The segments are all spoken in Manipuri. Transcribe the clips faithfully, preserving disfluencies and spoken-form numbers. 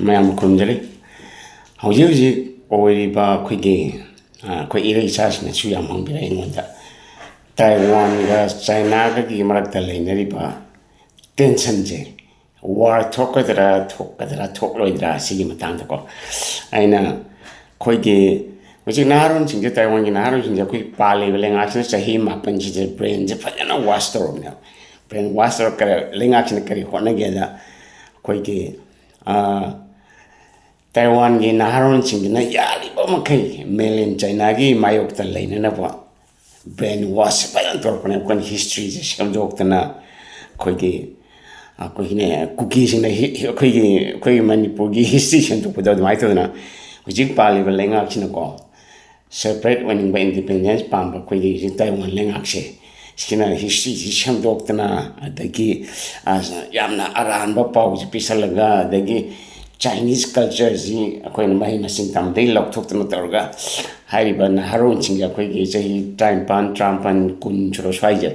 ꯃꯌꯥꯝ ꯈꯨꯔꯨꯝꯖꯔꯤ꯫ ꯍꯧꯖꯤꯛ ꯍꯧꯖꯤꯛ ꯑꯣꯏꯔꯤꯕ ꯑꯩꯈꯣꯏꯒꯤ, ꯑ, ꯑꯩꯈꯣꯏ ꯏꯔꯩ ꯏꯆꯥꯁꯤꯡꯅꯁꯨ ꯌꯥꯝ ꯍꯪꯕꯤꯔꯛꯑꯦ ꯑꯩꯉꯣꯟꯗ, ꯇꯥꯏꯋꯥꯟꯒ ꯆꯥꯏꯅꯥꯒꯒꯤ ꯃꯔꯛꯇ ꯂꯩꯅꯔꯤꯕ ꯇꯦꯟꯁꯟꯁꯦ, ꯋꯥꯔ ꯊꯣꯛꯀꯗ꯭ꯔꯥ, ꯊꯣꯛꯀꯗ꯭ꯔꯥ, ꯊꯣꯛꯂꯣꯏꯗ꯭ꯔꯥ, ꯁꯤꯒꯤ ꯃꯇꯥꯡꯗꯀꯣ꯫ ꯑꯩꯅ ꯑꯩꯈꯣꯏꯒꯤ ꯍꯧꯖꯤꯛ ꯅꯍꯥꯔꯣꯟꯁꯤꯡꯁꯦ, ꯇꯥꯏꯋꯥꯟꯒꯤ ꯅꯍꯥꯔꯣꯟꯁꯤꯡꯁꯦ ꯑꯩꯈꯣꯏ ꯄꯥꯜꯂꯤꯕ ꯂꯩꯉꯥꯛꯁꯤꯅ ꯆꯍꯤ ꯃꯥꯄꯟꯁꯤꯗ ꯕ꯭ꯔꯦꯟꯁꯦ ꯐꯖꯅ ꯋꯥꯁ ꯇꯧꯔꯕꯅꯦꯕ꯫ ꯕ꯭ꯔꯦꯟ ꯋꯥꯁ ꯇꯧꯔ ꯀꯔ-, ꯂꯩꯉꯥꯛꯁꯤꯅ ꯀꯔꯤ ꯍꯣꯠꯅꯒꯦꯗ, ꯑꯩꯈꯣꯏꯒꯤ, ꯑ, ꯇꯥꯏꯋꯥꯟꯒꯤ ꯅꯍꯥꯔꯣꯟꯁꯤꯡꯁꯤꯅ ꯌꯥꯔꯤꯕ ꯃꯈꯩ ꯃꯦꯂꯦꯟ ꯆꯥꯏꯅꯥꯒꯤ ꯃꯥꯌꯣꯛꯇ ꯂꯩꯅꯅꯕ ꯕ꯭ꯔꯦꯟ ꯋꯥꯁ ꯐꯖꯅ ꯇꯧꯔꯛꯄꯅꯦ꯫ ꯑꯩꯈꯣꯏꯅ ꯍꯤꯁꯇ꯭ꯔꯤꯁꯦ ꯁꯦꯝꯗꯣꯛꯇꯅ, ꯑꯩꯈꯣꯏꯒꯤ, ꯑꯩꯈꯣꯏꯒꯤꯅꯦ, ꯀꯨꯀꯤꯁꯤꯡꯅ ꯍꯤ-, ꯑꯩꯈꯣꯏꯒꯤ, ꯑꯩꯈꯣꯏꯒꯤ ꯃꯅꯤꯄꯨꯔꯒꯤ ꯍꯤꯁꯇ꯭ꯔꯤ ꯁꯦꯝꯗꯣꯛꯄꯗꯣ ꯑꯗꯨꯃꯥꯏꯅ ꯇꯧꯗꯅ ꯍꯧꯖꯤꯛ ꯄꯥꯜꯂꯤꯕ ꯂꯩꯉꯥꯛꯁꯤꯅꯀꯣ, ꯁꯦꯄꯔꯦꯠ ꯑꯣꯏꯅꯤꯡꯕ, ꯏꯟꯗꯤꯄꯦꯟꯗꯦꯟꯁ ꯄꯥꯝꯕ ꯑꯩꯈꯣꯏꯒꯤ ꯍꯧꯖꯤꯛ ꯇꯥꯏꯋꯥꯟ ꯂꯩꯉꯥꯛꯁꯦ, ꯁꯤꯅ ꯍꯤꯁꯇ꯭ꯔꯤꯁꯤ ꯁꯦꯝꯗꯣꯛꯇꯅ, ꯑꯗꯒꯤ, ꯑ, ꯌꯥꯝꯅ ꯑꯔꯥꯟꯕ ꯄꯥꯎꯁꯤ ꯄꯤꯁꯜꯂꯒ, ꯑꯗꯒꯤ ꯆꯥꯏꯅꯤꯁ ꯀꯜꯆꯔꯁꯤ ꯑꯩꯈꯣꯏꯅ ꯃꯍꯩ ꯃꯁꯤꯡ ꯇꯝꯕꯗꯒꯤ ꯂꯧꯊꯣꯛꯇꯅ ꯇꯧꯔꯒ, ꯍꯥꯏꯔꯤꯕ ꯅꯍꯥꯔꯣꯟꯁꯤꯡꯁꯦ, ꯑꯩꯈꯣꯏꯒꯤ ꯆꯍꯤ ꯇꯔꯥꯅꯤꯄꯥꯟ, ꯇꯔꯥꯃꯥꯄꯟ, ꯀꯨꯟ ꯁꯨꯔ ꯁ꯭ꯋꯥꯏꯁꯦ,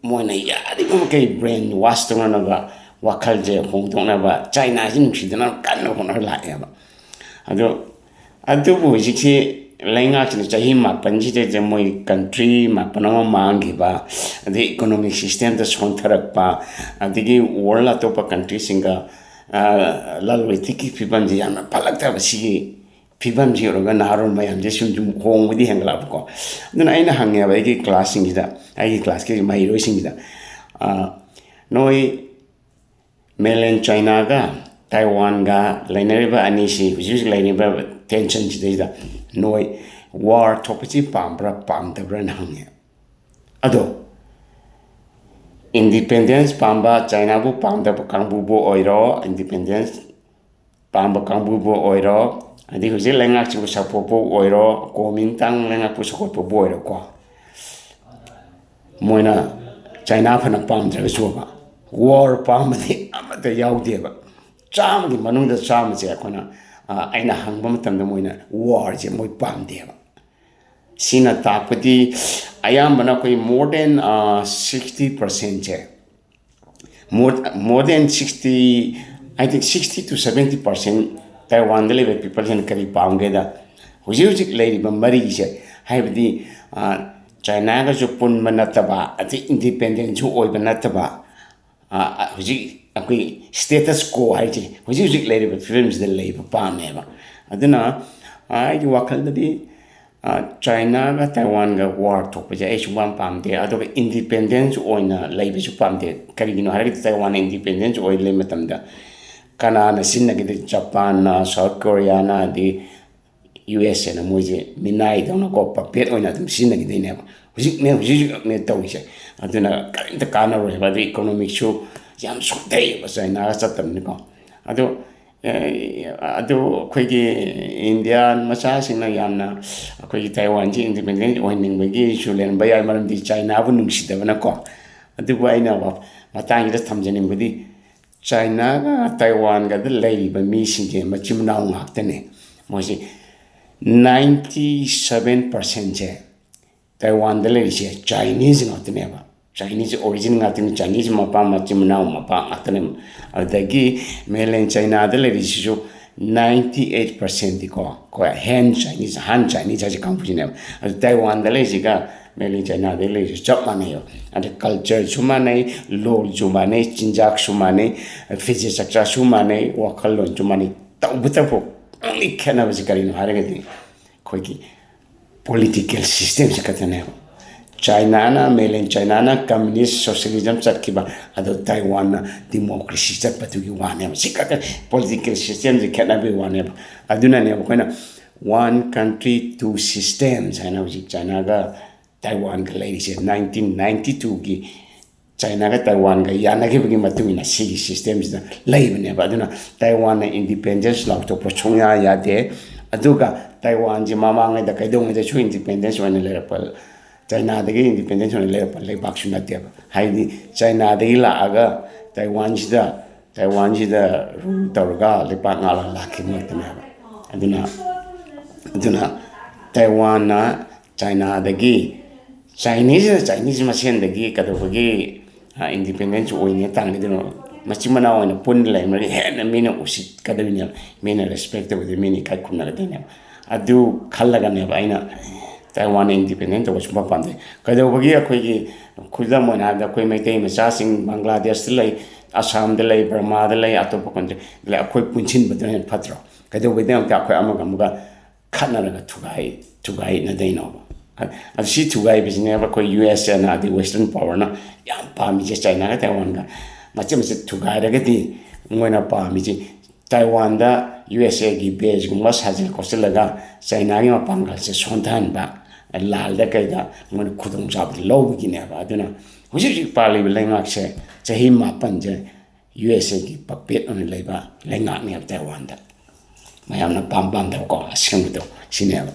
ꯃꯣꯏꯅ ꯌꯥꯔꯤꯕ ꯃꯈꯩ ꯕ꯭ꯔꯦꯟ ꯋꯥꯁ ꯇꯧꯅꯅꯕ, ꯋꯥꯈꯜꯁꯦ ꯍꯣꯡꯗꯣꯛꯅꯕ, ꯆꯥꯏꯅꯥꯁꯤ ꯅꯨꯡꯁꯤꯗꯅꯕ ꯀꯟꯅ ꯍꯣꯠꯅꯔ ꯂꯥꯛꯑꯦꯕ꯫ ꯑꯗꯣ, ꯑꯗꯨꯕꯨ ꯍꯧꯖꯤꯛꯁꯤ ꯂꯩꯉꯥꯛꯁꯤꯅ ꯆꯍꯤ ꯃꯥꯄꯟꯁꯤꯗꯩꯗ ꯃꯣꯏ ꯀꯟꯇ꯭ꯔꯤ ꯃꯥꯄꯟ ꯑꯃ ꯃꯥꯡꯈꯤꯕ, ꯑꯗꯩ ꯏꯀꯣꯅꯣꯃꯤꯛ ꯁꯤꯁꯇꯦꯝꯗ ꯁꯣꯟꯊꯔꯛꯄ, ꯑꯗꯒꯤ ꯋꯥꯔꯜ ꯑꯇꯣꯞꯄ ꯀꯟꯇ꯭ꯔꯤꯁꯤꯡꯒ, ꯑ, ꯂꯂꯣꯟ ꯏꯇꯤꯛꯀꯤ ꯐꯤꯕꯝꯁꯤ ꯌꯥꯝꯅ ꯐꯠꯂꯛꯇꯕ, ꯁꯤꯒꯤ ꯐꯤꯕꯝꯁꯤ ꯌꯧꯔꯒ ꯅꯍꯥꯔꯣꯜ ꯃꯌꯥꯝꯁꯦ ꯁꯨꯝ ꯁꯨꯝ ꯍꯣꯡꯕꯗꯤ ꯍꯦꯟꯒꯠꯂꯛꯄꯀꯣ꯫ ꯑꯗꯨꯅ ꯑꯩꯅ ꯍꯪꯉꯦꯕ ꯑꯩꯒꯤ ꯀ꯭ꯂꯥꯁꯁꯤꯡꯁꯤꯗ, ꯑꯩꯒꯤ ꯀ꯭ꯂꯥꯁꯀꯤ ꯃꯍꯩꯔꯣꯏꯁꯤꯡꯁꯤꯗ, ꯑ, ꯅꯣꯏ ꯃꯦꯂꯦꯟ ꯆꯥꯏꯅꯥꯒ ꯇꯥꯏꯋꯥꯟꯒ ꯂꯩꯅꯔꯤꯕ ꯑꯅꯤꯁꯤ, ꯍꯧꯖꯤꯛ ꯍꯧꯖꯤꯛ ꯂꯩꯔꯤꯕ ꯇꯦꯟꯁꯟꯁꯤꯗꯩꯗ ꯅꯣꯏ ꯋꯥꯔ ꯊꯣꯛꯄꯁꯤ ꯄꯥꯝꯕ꯭ꯔꯥ ꯄꯥꯝꯗꯕ꯭ꯔꯥꯅ ꯍꯪꯉꯦ꯫ ꯑꯗꯣ ꯏꯟꯗꯤꯄꯦꯟꯗꯦꯟꯁ ꯄꯥꯝꯕ, ꯆꯥꯏꯅꯥꯕꯨ ꯄꯥꯝꯗꯕ ꯀꯥꯡꯕꯨꯕꯨ ꯑꯣꯏꯔꯣ, ꯏꯟꯗꯤꯄꯦꯟꯗꯦꯟꯁ ꯄꯥꯝꯕ ꯀꯥꯡꯕꯨꯕꯨ ꯑꯣꯏꯔꯣ, ꯑꯗꯩ ꯍꯧꯖꯤꯛ ꯂꯩꯉꯥꯛꯁꯤꯕꯨ ꯁꯄꯣꯔꯠꯄꯨ ꯑꯣꯏꯔꯣ, ꯀꯣꯃꯤꯟꯇꯥꯡ ꯂꯩꯉꯥꯛꯄꯨ ꯁꯄꯣꯔꯠꯄꯨ ꯑꯣꯏꯔꯣꯀꯣ, ꯃꯣꯏꯅ ꯆꯥꯏꯅꯥ ꯐꯅ ꯄꯥꯝꯗ꯭ꯔꯒꯁꯨꯕ, ꯋꯥꯔ ꯄꯥꯝꯕꯗꯤ ꯑꯃꯠꯇ ꯌꯥꯎꯗꯦꯕ꯫ ꯆꯥꯝꯃꯒꯤ ꯃꯅꯨꯡꯗ ꯆꯥꯝꯃꯁꯦ ꯑꯩꯈꯣꯏꯅ, ꯑ, ꯑꯩꯅ ꯍꯪꯕ ꯃꯇꯝꯗ ꯃꯣꯏꯅ ꯋꯥꯔꯁꯦ ꯃꯣꯏ ꯄꯥꯝꯗꯦꯕ꯫ ꯁꯤꯅ ꯇꯥꯛꯄꯗꯤ ꯑꯌꯥꯝꯕꯅ ꯑꯩꯈꯣꯏ more than, ꯑ, sixty percentꯁꯦ, more, more than sixty I think sixty to seventy percent Taiwanꯗ ꯂꯩꯕ peopleꯁꯤꯡꯅ ꯀꯔꯤ ꯄꯥꯝꯒꯦꯗ, ꯍꯧꯖꯤꯛ ꯍꯧꯖꯤꯛ ꯂꯩꯔꯤꯕ ꯃꯔꯤꯁꯦ, ꯍꯥꯏꯕꯗꯤ, ꯑ, ꯆꯥꯏꯅꯥꯒꯁꯨ ꯄꯨꯟꯕ ꯅꯠꯇꯕ, ꯑꯗꯩ independentꯁꯨ ꯑꯣꯏꯕ ꯅꯠꯇꯕ, ꯑ, ꯍꯧꯖꯤꯛ ꯑꯩꯈꯣꯏ status quo ꯍꯥꯏꯁꯦ, ꯍꯧꯖꯤꯛ ꯍꯧꯖꯤꯛ ꯂꯩꯔꯤꯕ ꯐꯤꯕꯝꯁꯤꯗ ꯂꯩꯕ ꯄꯥꯝꯃꯦꯕ꯫ ꯑꯗꯨꯅ, ꯑ, ꯑꯩꯒꯤ ꯋꯥꯈꯜꯗꯗꯤ, ꯑ, ꯆꯥꯏꯅꯥꯒ ꯇꯥꯏꯋꯥꯟꯒ war ꯊꯣꯛꯄꯁꯦ ꯑꯩ ꯁꯨꯡꯄꯥꯝ ꯄꯥꯝꯗꯦ꯫ ꯑꯗꯨꯒ independence ꯑꯣꯏꯅ ꯂꯩꯕꯁꯨ ꯄꯥꯝꯗꯦ꯫ ꯀꯔꯤꯒꯤꯅꯣ ꯍꯥꯏꯔꯒꯗꯤ, ꯇꯥꯏꯋꯥꯟꯅ independence ꯑꯣꯏ ꯂꯩ ꯃꯇꯝꯗ ꯀꯅꯥꯅ ꯁꯤꯖꯤꯟꯅꯒꯗꯣꯏ? ꯖꯄꯥꯟꯅ, South Koreaꯅ, ꯑꯗꯩ USAꯅ ꯃꯣꯏꯁꯦ ꯃꯤꯅꯥꯏꯗꯧꯅꯀꯣ, puppet ꯑꯣꯏꯅ ꯑꯗꯨꯝ ꯁꯤꯖꯤꯟꯅꯈꯤꯗꯣꯏꯅꯦꯕ꯫ ꯍꯧꯖꯤꯛꯅꯦ, ꯍꯧꯖꯤꯛ ꯍꯧꯖꯤꯛꯅꯦ ꯇꯧꯔꯤꯁꯦ꯫ ꯑꯗꯨꯅ ꯀꯔꯤꯝꯇ ꯀꯥꯟꯅꯔꯣꯏꯕ꯫ ꯑꯗꯨ economicꯁꯨ ꯌꯥꯝ ꯁꯣꯟꯊꯩꯌꯦꯕ ꯆꯥꯏꯅꯥꯒ ꯆꯠꯇꯕꯅꯤꯀꯣ꯫ ꯑꯗꯣ, ꯑꯦ, ꯑꯗꯨ ꯑꯩꯈꯣꯏꯒꯤ Indian ꯃꯆꯥꯁꯤꯡꯅ ꯌꯥꯝꯅ ꯑꯩꯈꯣꯏꯒꯤ ꯇꯥꯏꯋꯥꯟꯁꯤ independent ꯑꯣꯏꯍꯟꯅꯤꯡꯕꯒꯤꯁꯨ ꯂꯩꯔꯝꯕ ꯌꯥꯏ, ꯃꯔꯝꯗꯤ ꯆꯥꯏꯅꯥꯕꯨ ꯅꯨꯡꯁꯤꯗꯕꯅꯀꯣ꯫ ꯑꯗꯨꯕꯨ ꯑꯩꯅ ꯋꯥ-, ꯃꯇꯥꯡꯁꯤꯗ ꯊꯝꯖꯅꯤꯡꯕꯗꯤ, ꯆꯥꯏꯅꯥꯒ ꯇꯥꯏꯋꯥꯟꯒꯗ ꯂꯩꯔꯤꯕ ꯃꯤꯁꯤꯡꯁꯦ ꯃꯆꯤꯟ ꯃꯅꯥꯎ ꯉꯥꯛꯇꯅꯦ꯫ ꯃꯣꯏꯁꯤ ninety seven percentꯁꯦ ꯇꯥꯏꯋꯥꯟꯗ ꯂꯩꯔꯤꯁꯦ Chinese ꯉꯥꯛꯇꯅꯦꯕ꯫ Chinese origin ꯉꯥꯛꯇꯅꯤ, Chinese ꯃꯄꯥ, ꯃꯆꯤꯟ ꯃꯅꯥꯎ ꯃꯄꯥ ꯉꯥꯛꯇꯅꯦ꯫ ꯑꯗꯨꯗꯒꯤ mainland Chinaꯗ ꯂꯩꯔꯤꯁꯤꯁꯨ ninety eight percentꯇꯤꯀꯣ, ꯑꯩꯈꯣꯏ Han Chinese, Han Chinese ꯍꯥꯏꯁꯦ ꯀꯥꯡꯕꯨꯁꯤꯅꯦꯕ꯫ ꯑꯗꯨ ꯇꯥꯏꯋꯥꯟꯗ ꯂꯩꯔꯤꯁꯤꯒ mainland Chinaꯗ ꯂꯩꯔꯤꯁꯤ ꯆꯞ ꯃꯥꯟꯅꯩꯕ꯫ ꯑꯗ cultureꯁꯨ ꯃꯥꯟꯅꯩ, ꯂꯣꯜꯁꯨ ꯃꯥꯟꯅꯩ, ꯆꯤꯟꯖꯥꯛꯁꯨ ꯃꯥꯟꯅꯩ, ꯐꯤꯖꯦꯠ ꯆꯛꯆꯥꯁꯨ ꯃꯥꯟꯅꯩ, ꯋꯥꯈꯜꯂꯣꯟꯁꯨ ꯃꯥꯟꯅꯩ꯫ ꯇꯧꯕꯇꯕꯨ only ꯈꯦꯠꯅꯕꯁꯤ ꯀꯔꯤꯅꯣ ꯍꯥꯏꯔꯒꯗꯤ, ꯑꯩꯈꯣꯏꯒꯤ political systemꯁꯤ ꯈꯛꯇꯅꯦꯕ꯫ ꯆꯥꯏꯅꯥꯅ, mainland Chinaꯅ communist socialism ꯆꯠꯈꯤꯕ, ꯑꯗꯣ ꯇꯥꯏꯋꯥꯟꯅ democracy ꯆꯠꯄꯗꯨꯒꯤ ꯋꯥꯅꯦꯕ꯫ ꯁꯤ ꯈꯛꯇ, political systemꯁꯤ ꯈꯦꯠꯅꯕꯒꯤ ꯋꯥꯅꯦꯕ꯫ ꯑꯗꯨꯅꯅꯦꯕ ꯑꯩꯈꯣꯏꯅ one country, two systems ꯍꯥꯏꯅ ꯍꯧꯖꯤꯛ ꯆꯥꯏꯅꯥꯒ ꯇꯥꯏꯋꯥꯟꯒ ꯂꯩꯔꯤꯁꯦ꯫ Nineteen ninety twoꯒꯤ ꯆꯥꯏꯅꯥꯒ ꯇꯥꯏꯋꯥꯟꯒ ꯌꯥꯅꯈꯤꯕꯒꯤ ꯃꯇꯨꯡ ꯏꯟꯅ ꯁꯤꯒꯤ systemꯁꯤꯗ ꯂꯩꯕꯅꯦꯕ꯫ ꯑꯗꯨꯅ ꯇꯥꯏꯋꯥꯟꯅ independence ꯂꯥꯎꯊꯣꯛꯄ ꯁꯨꯡꯌꯥ ꯌꯥꯗꯦ꯫ ꯑꯗꯨꯒ ꯇꯥꯏꯋꯥꯟꯁꯦ ꯃꯃꯥꯡꯉꯩꯗ ꯀꯩꯗꯧꯉꯩꯗꯁꯨ independence ꯑꯣꯏꯅ ꯂꯩꯔꯛꯄ, ꯆꯥꯏꯅꯥꯗꯒꯤ independence ꯑꯣꯏꯅ ꯂꯩꯔꯛꯄ ꯂꯩꯕꯥꯛꯁꯨ ꯅꯠꯇꯦꯕ꯫ ꯍꯥꯏꯗꯤ ꯆꯥꯏꯅꯥꯗꯒꯤ ꯂꯥꯛꯑꯒ ꯇꯥꯏꯋꯥꯟꯁꯤꯗ, ꯇꯥꯏꯋꯥꯟꯁꯤꯗ rule ꯇꯧꯔꯒ ꯂꯩꯄꯥꯛ ꯉꯥꯛꯂꯒ ꯂꯥꯛꯈꯤꯕ ꯉꯥꯛꯇꯅꯦꯕ꯫ ꯑꯗꯨꯅ, ꯑꯗꯨꯅ ꯇꯥꯏꯋꯥꯟꯅ ꯆꯥꯏꯅꯥꯗꯒꯤ, Chineseꯅ Chinese ꯃꯁꯦꯟꯗꯒꯤ ꯀꯩꯗꯧꯕꯒꯤ, ꯑ, independence ꯑꯣꯏꯅꯤ ꯇꯥꯡꯒꯗꯣꯏꯅꯣ? ꯃꯆꯤꯟ ꯃꯅꯥꯎ ꯑꯣꯏꯅ ꯄꯨꯟꯅ ꯂꯩꯃꯤꯟꯅꯔꯗꯤ ꯍꯦꯟꯅ ꯃꯤꯅ ꯎꯁꯤꯠꯀꯗꯣꯏꯅꯦꯕ, ꯃꯤꯅ respect ꯇꯧꯒꯗꯣꯏ, ꯃꯤꯅ ꯏꯀꯥꯏ ꯈꯨꯝꯅꯒꯗꯣꯏꯅꯦꯕ꯫ ꯑꯗꯨ ꯈꯜꯂꯒꯅꯦꯕ ꯑꯩꯅ ꯇꯥꯏꯋꯥꯟꯅ independent ꯇꯧꯕ ꯁꯨꯡꯄꯥꯝ ꯄꯥꯝꯗꯦ꯫ ꯀꯩꯗꯧꯕꯒꯤ ꯑꯩꯈꯣꯏꯒꯤ, ꯈꯨꯗꯝ ꯑꯣꯏꯅ ꯍꯥꯏꯔꯕꯗ, ꯑꯩꯈꯣꯏ ꯃꯩꯇꯩ ꯃꯆꯥꯁꯤꯡ ꯕꯪꯒ꯭ꯂꯥꯗꯦꯁꯇ ꯂꯩ, ꯑꯁꯥꯝꯗ ꯂꯩ, ꯕꯔꯃꯥꯗ ꯂꯩ, ꯑꯇꯣꯞꯄ country ꯗ ꯂꯩ, ꯑꯩꯈꯣꯏ ꯄꯨꯟꯁꯤꯟꯕꯗꯨꯅ ꯍꯦꯟꯅ ꯐꯠꯇ꯭ꯔꯣ? ꯀꯩꯗꯧꯕꯩꯗꯃꯛꯇ ꯑꯩꯈꯣꯏ ꯑꯃꯒ ꯑꯃꯒ ꯈꯠꯅꯔꯒ ꯊꯨꯒꯥꯏ ꯊꯨꯒꯥꯏꯅꯗꯣꯏꯅꯣꯕ? ꯑꯗꯨ ꯁꯤ ꯊꯨꯒꯥꯏꯕꯁꯤꯅꯦꯕ ꯑꯩꯈꯣꯏ ꯌꯨ ꯑꯦꯁ ꯑꯦꯅ, ꯑꯗꯩ Western power ꯅ ꯌꯥꯝ ꯄꯥꯝꯃꯤꯁꯦ꯫ ꯆꯥꯏꯅꯥꯒ ꯇꯥꯏꯋꯥꯟꯒ ꯃꯆꯦꯠ ꯃꯆꯦꯠ ꯊꯨꯒꯥꯏꯔꯒꯗꯤ ꯃꯣꯏꯅ ꯄꯥꯝꯃꯤꯁꯦ, ꯇꯥꯏꯋꯥꯟꯗ ꯌꯨ ꯑꯦꯁ ꯑꯦꯒꯤ base ꯀꯨꯝꯕ ꯁꯥꯖꯤꯜ ꯈꯣꯠꯆꯤꯜꯂꯒ ꯆꯥꯏꯅꯥꯒꯤ ꯃꯄꯥꯡꯒꯜꯁꯦ ꯁꯣꯟꯊꯍꯟꯕ, ꯂꯥꯜꯗ ꯀꯩꯗ ꯃꯣꯏꯅ ꯈꯨꯗꯣꯡꯆꯥꯕꯗꯨ ꯂꯧꯕꯒꯤꯅꯦꯕ꯫ ꯑꯗꯨꯅ ꯍꯧꯖꯤꯛ ꯍꯧꯖꯤꯛ ꯄꯥꯜꯂꯤꯕ ꯂꯩꯉꯥꯛꯁꯦ ꯆꯍꯤ ꯃꯥꯄꯟꯁꯦ ꯌꯨ ꯑꯦꯁ ꯑꯦꯒꯤ puppet ꯑꯣꯏꯅ ꯂꯩꯕ ꯂꯩꯉꯥꯛꯅꯦꯕ ꯇꯥꯏꯋꯥꯟꯗ꯫ ꯃꯌꯥꯝꯅ ꯄꯥꯝ ꯄꯥꯝꯗꯕꯀꯣ, ꯑꯁꯦꯡꯕꯗꯣ ꯁꯤꯅꯦꯕ꯫